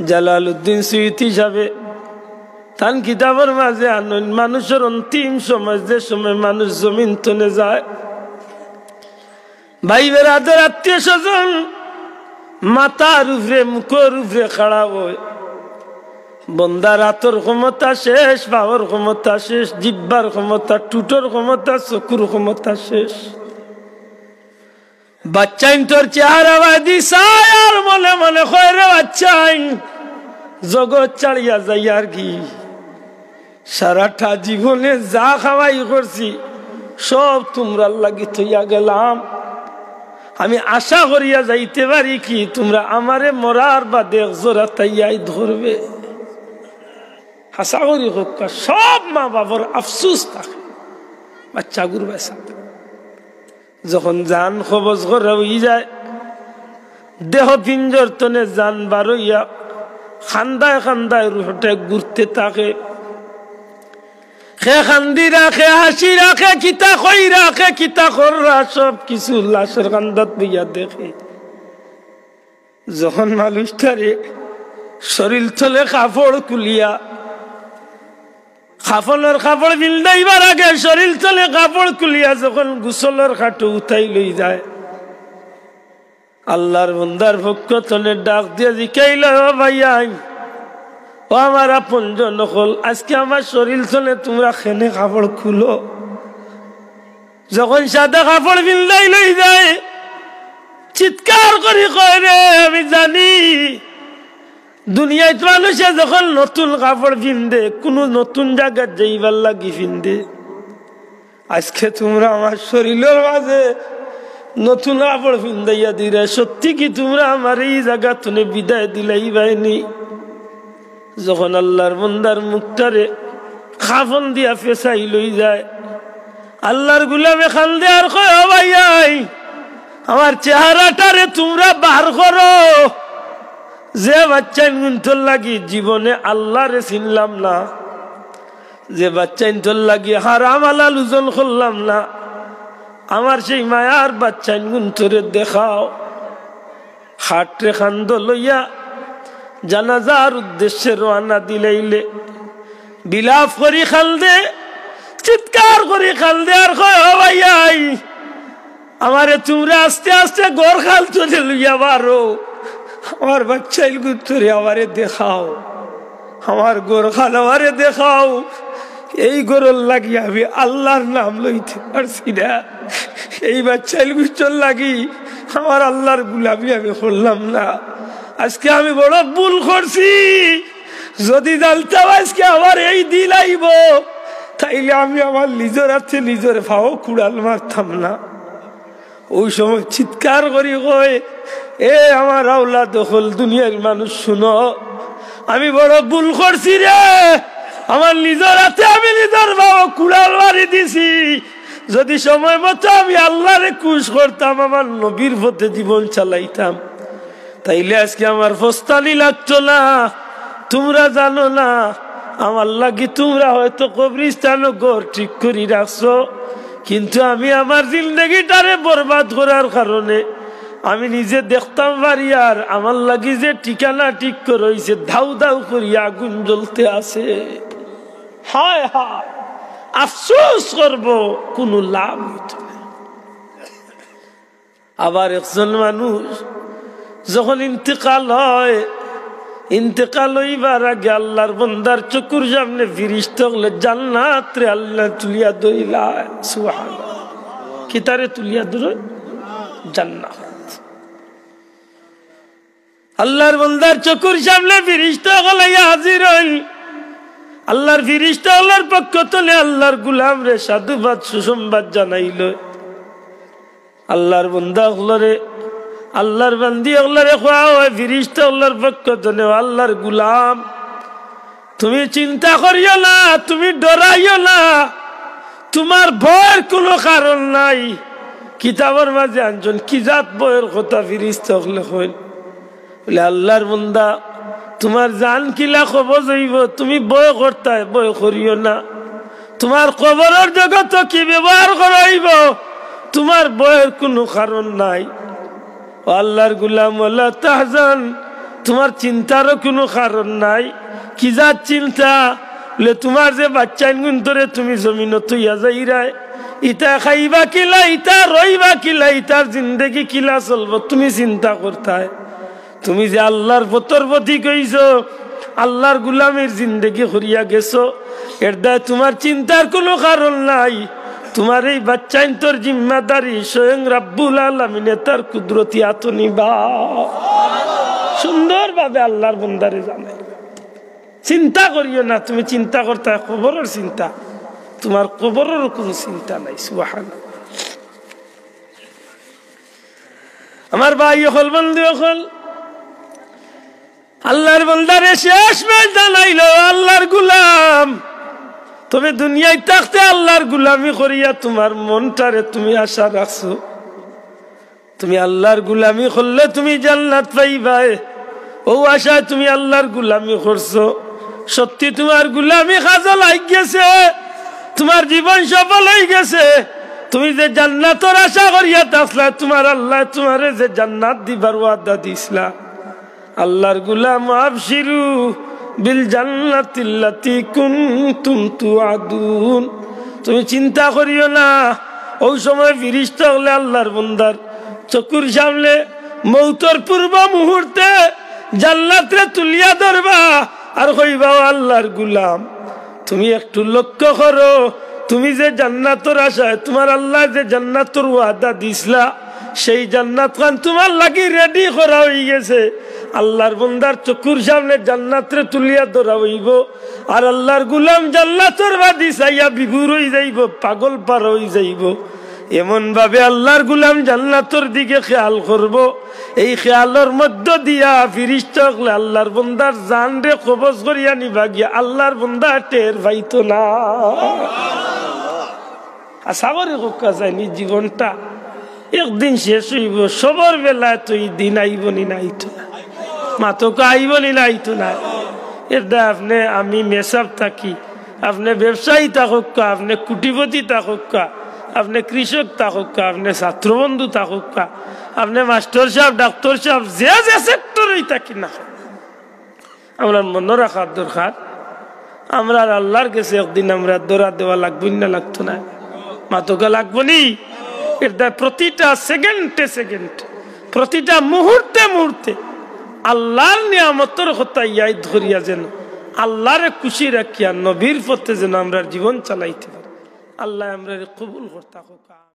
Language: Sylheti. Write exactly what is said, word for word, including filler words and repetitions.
Jalaluddin Suyuti সাহেবে তান কিতাবর মাঝে আনইন, মানুষর অন্তিম সময়, যে সময় মানুষ জমিন তনে যায়, ভাই বেরাদর, আত্মীয় স্বজন মাথার উপরে, মুখর উপরে খাড়া অয়। বন্দার আতর ক্ষমতা শেষ, পাওর ক্ষমতা শেষ, জিব্বার ক্ষমতা, ঠুটর ক্ষমতা, চকুর ক্ষমতা শেষ। বাচ্চাইন্তর চেহারা বাদি চায় আর মনে মনে কয়, "রে বাচ্চাইন, জগৎ ছাড়িয়া যাইয়ার গি। সারাটা জীবনে যা কামাই করছি, সব তুমরার লাগি থইয়া গেলাম। আমি আশা করিয়া যাইতে পারি কি, তুমরা আমারে মরার বাদে এক জোড়া তাইয়াই ধরবে।" হাছা করি কউক্কা, সব মা বাবার আফসোস থাকে বাচ্চাগুর বাসাতে। যখন জান কবজ করা অইযায়, দেহ পিঞ্জর তনে জান বারইয়া কান্দায় কান্দায় রুহটা ঘুরতে থাকে। কে কান্দিরা, কে হাসিরা, কে কিতা কইরা, কে কিতা কররা, সব কিছু লাশর কান্দাত বইয়া দেখে। যখন মানুষটারে শরীল তলে কাপড় খুলিয়া, কাফনর কাপড় পিন্দাইবার আগে শরীল তলে কাপড় খুলিয়া যখন গোসলর খাটো উঠাই লই যায়, আল্লার বন্দার পক্ষ তনে ডাক দিয়া জিকাইল, "ও ভাইয়াইন, ও আমার আপনজন অকল, আজকে আমার শরীল তলে তুমরা কেনে কাপড় খুলো?" যখন সাদা কাপড় পিন্দাই লই যায়, চিৎকার করি কয়, "রে, আমি জানি দুনিয়াত মানুষে যখন নতুন কাপড় পিন্দে, কুনু নতুন জাগাত যাইবার লাগি পিন্দে। আজকে তুমরা আমার শরীলর মাঝে নতুন কাপড় পিন্দাইয়া দিরায়, সত্যি কি তুমরা আমারে ই জাগা তনে বিদায় দিলাইবায়নি?" যখন আল্লার বন্দার মুখটারে কাফন দিয়া পেছাই লই যায়, আল্লার গুলামে কান্দে আর কয়, "ও ভাইয়াইন, আমার চেহারাটারে তুমরা বার করো। যে বাচ্চাইনগুন্তর লাগি জীবনে আল্লারে চিনলাম না, যে বাচ্চাইন্তর লাগি হারাম হালাল ওজন করলাম না, আমার সেই মায়ার বাচ্চাইনগুন্তরে দেখাও।" খাটরে কান্দো লইয়া জানাজার উদ্দেশ্যে রওয়ানা দিলাইলে, বিলাপ করি কান্দে, চিৎকার করি কান্দে আর কয়, "ও ভাইয়াইন, আমারে তুমরা আস্তে আস্তে ঘরখান তনে লইয়া বারো, আমার বাচ্চাইনগুন্তরে আমারে দেখাও, আমার ঘরখান আমারে দেখাও। এই ঘরর লাগি আমি আল্লার নাম লইতে পারছি না, এই বাচ্চাইনগুন্তর লাগি আমার আল্লার গুলামি আমি করলাম না। আজকে আমি বড় ভুল করছি, যদি জানতাম আজকে আমার এই দিন আইবো, তাইলে আমি আমার নিজর আতে নিজর পাও কুড়াল মারতাম না।" ওই সময় চিৎকার করি কয়, "এ আমার আওলাদ অকল, দুনিয়ার মানুষ হুনো, আমি বড় ভুল করছি রে, আমার নিজর আতে আমি নিজর পাও কুড়াল মারি দিছি। যদি সময় মতো আমি আল্লারে খুশ করতাম, আমার নবীর পথে জীবন চালাইতাম, তাইলে আজকে আমার ফস্তানি লাগতো না। তুমরা জানো না, আমার লাগি তুমরা হয়তো কবরিস্তানো ঘর ঠিক করি রাখছো, কিন্তু আমি আমার জিন্দেগিটারে বরবাদ করার কারণে আমি নিজে দেখতাম পারি, আর আমার লাগি যে ঠিকানা ঠিক করা অইছে, ধাউ ধাউ করি আগুন জ্বলতে আছে। হায় হায়, আফসোস করব, কুনু লাভ অইতো না।" আবার একজন মানুষ যখন ইন্তেকাল হয়, ইন্তেকাল অইবার আগে আল্লার বন্দার চকুর সামনে ফিরিস্তা অকলে জান্নাতরে আল্লায় তুলিয়া ধরিলায়। সুবহানাল্লাহ। কিতারে তুলিয়া ধরে? জান্নাত। আল্লার বন্দার চকুর সামনে ফিরিস্তা অকল আইয়া হাজির অইন। আল্লার ফিরিস্তা অকলর পক্ষ তনে আল্লার গুলামরে সাধুবাদ সুসংবাদ জানাইল। আল্লার বন্দা অকলরে, আল্লার বান্দি অকলরে কওয়া অয়, ফিরিস্তা অকলর পক্ষ তনে, "ও আল্লার গুলাম, তুমি চিন্তা করিও না, তুমি ডরাইও না, তুমার ভয়র কুনু কারণ নাই।" কিতাবর মাঝে আনছইন, কি জাত ভয়র কথা ফিরিস্তা অকলে কইন? বলে, "আল্লার বন্দা, তুমার জান কিলা কবজ অইবো, তুমি ভয় করতায়, ভয় করিও না। তুমার কবরর জগতো কি ব্যবহার করা অইবো, তুমার ভয়র কুনু কারণ নাই।" ও আল্লার গুলাম, ওয়ালা তাহজান, তুমার চিন্তারও কুনু কারণ নাই। কি জাত চিন্তা? বলে, তুমার যে বাচ্চাইনগুন্তরে তুমি জমিনো থইয়া যাইরায়, ইতা খাইবা কিলা, ইতা রইবা কিলা, ইতার জিন্দেগি কিলা চলবো, তুমি চিন্তা করতায়। তুমি যে আল্লার পথর পথিক অইছো, আল্লার গুলামির জিন্দেগি করিয়া গেছো, এর দায় তুমার চিন্তার কুনু কারণ নাই। তুমার এই বাচ্চাইন্তর জিম্মাদারি স্বয়ং রাব্বুল আলামিনে তার কুদরতি আতো নিবা। সুন্দরভাবে আল্লার বন্দারে জানাই, চিন্তা করিও না। তুমি চিন্তা করতায় কবরর চিন্তা, তুমার কবরর কুনু চিন্তা নাই। সুবহানাল্লাহ। আমার ভাই অকল, বন্ধু অকল, আল্লার বন্দারে শেষ মেশ জানাইলো, আল্লার গুলাম, তুমি দুনিয়াত থাকতে আল্লার গুলামি করিয়া তুমার মনটারে তুমি আশা রাখছো, তুমি আল্লার গুলামি করলে তুমি জান্নাত পাইবায়। অউ আশায় তুমি আল্লার গুলামি করছো, সত্যি তুমার গুলামি কাজো লাগি গেছে, তুমার জীবন সফল অইগেছে। তুমি যে জান্নাতর আশা করিয়া থাকছলায়, তুমার আল্লায় তুমারে যে জান্নাত দিবার ওয়াদা দিছলা, আল্লার গুলাম, আবশিরু বিল জান্নাতিল্লাতি কুনতুম তুআদুন। তুমি চিন্তা করিও না, অউ সময় ফিরিস্তা অকলে আল্লার বন্দার চকুর সামনে মউতর পূর্ব মুহূর্তে জান্নাতরে তুলিয়া ধরবা আর কইবা, "ও আল্লার গুলাম, তুমি একটু লক্ষ্য করো, তুমি যে জান্নাতর আশায়, তুমার আল্লায় যে জান্নাতর ওয়াদা দিছলা, সেই জান্নাতখান তুমার লাগি রেডি করা অইগেছে।" আল্লার বন্দার চকুর সামনে জান্নাতরে তুলিয়া ধরা অইবো, আর আল্লার গুলাম জান্নাতর বাদি চাইয়া বিভোর অইযাইবো, পাগল পারা অইযাইবো। এমনভাবে আল্লার গুলাম জান্নাতর দিকে খেয়াল করবো, এই খেয়ালর মধ্য দিয়া ফিরিস্তা অকলে আল্লার বন্দার জানরে কবজ করিয়া নিবা গিয়া, আল্লার বন্দা টের পাইতো না। আশা করি কউক্কা যায়নি, জীবনটা একদিন শেষ অইবো। সবর বেলায় তো ই দিন আইবো নি, না আইতো না? মাতউক্কা, আইবো নি, না আইতো না? এর দায় আপনে আমি মেসাব থাকি, আপনে ব্যবসায়ী থাকউক্কা, আপনে কোটিপতি থাকউক্কা, আপনে কৃষক থাকউক্কা, আপনে ছাত্রবন্ধু থাকউক্কা, আপনে মাস্টর সাব, ডাক্তর সাব, যে যে সেক্টরই থাকি না, আমরার মনো রাখার দরকার, আমরার আল্লার গেছে একদিন আমরার ধরা দেওয়া লাগবো নি, না লাগতো না? মাতউক্কা, লাগবো নি? এর দায় প্রতিটা সেকেন্ডে সেকেন্ড, প্রতিটা মুহূর্তে মুহূর্তে আল্লার নিয়ামতর কথা ইয়াদ করিয়া যেন আল্লারে খুশি রাখিয়া নবীর পথে যেন আমরার জীবন চালাইতে পারি। আল্লায় আমরারে কবুল করতা কউক্কা।